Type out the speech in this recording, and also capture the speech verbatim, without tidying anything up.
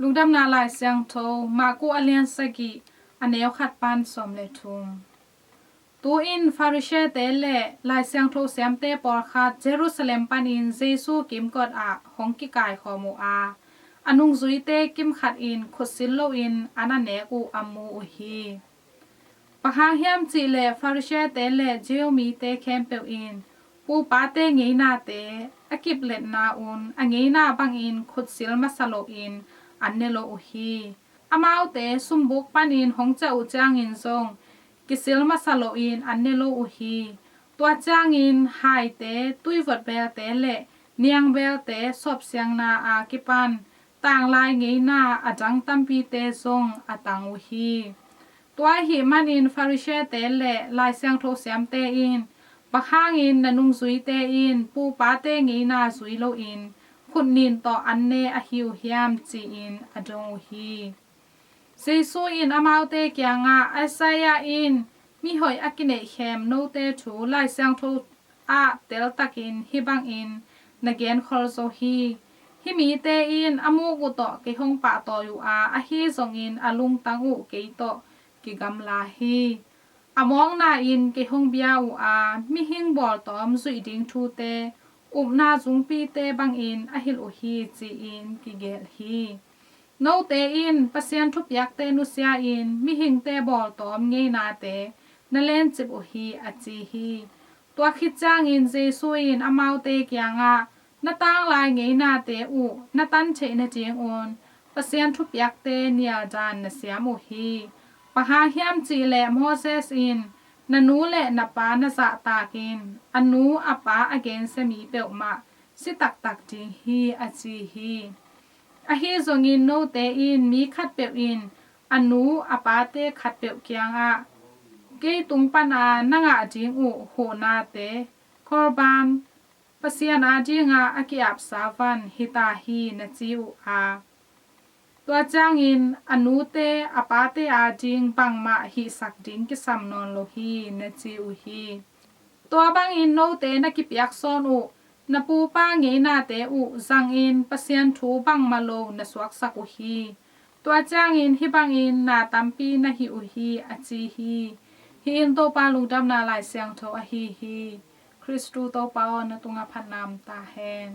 Lungdamna Lai Siangtho, Marku a lian sagih, a neu khat pan sawm le thum. Tu-in Pharisee-te le Lai Siangtho siamte pawlkhat Jerusalem panin Jesu kimkot ah hong kikaikhawm uh a, a nungzuite kimkhat in khutsil loin an a nek uh a mu uh hi. Bang hang hiam cih leh Pharisee-te le Jew mite khempeuh in pupate ngeinate a kipletna un a ngeina bangin khutsil masa loin an ne lo uh hi. Amaute sumbuk panin hong ciah uh ciangin zong kisil masa loin an ne lo uh hi. Tua ciangin haite, tuivot belte le niang belte sawpsiangna a kipan tanglai ngeina a dang tampite zong a tang uh hi. Tua ahih manin Pharisee-te le Lai Siangtho siamte in, "Bang hangin na nungzuite in pupate ngeina zui loin khutnin tawh an ne ahi uh hiam?" ci-in a dong uh hi. Jesu in amaute kiangah, "Isaiah in mihoih a kineihkhem note thu Lai Siangtho ah teltakin hih bangin na genkhol zo hi: 'Hih mite in a muk uh tawh kei hong pahtawi uh a, ahi zongin a lungtang uh kei tawh kigamla hi. A mawkna-in kei hong bia uh a, mihing bawltawm zuih ding thute upna zungpite bangin a hilh uh hi,' ci-in kigelh hi. Note in Pasian thupiakte nusia-in mihingte bawltawm ngeinate na lencip uh hi," a ci hi. Tua khit ciangin Jesu in amaute kiangah, "Na tanglai ngeinate uh na tan theih nadingun Pasian thupiakte nialdan na siam uh hi. Bang hang hiam cih leh Moses in, 'Na nu le na pa na zahtak in, a nu a pa a gensia mi peuhmah si taktak ding hi,' a ci hi. Ahi zongin note in mi khatpeuh in a nu a pate khatpeuh kiangah, 'Kei tung pana na ngah ding uh huhnate, Korban, Pasian adinga a ki-apsa van hita hi,' na ci uh a, tua ciangin a nute a pate ading bangmah hihsak ding kisam nawn lo hi, na ci uh hi. Tua bangin note na kipiaksawn uh na pupa ngeinate uh zangin Pasian thu bangmah lo na suaksak uh hi. Tua ciangin hih bangin na tampi na hih uh hi, a ci hi. Hih in Topa Lungdamna Lai Siangtho ahi hi. Khristu Topa aw, na tungah phatna om ta hen.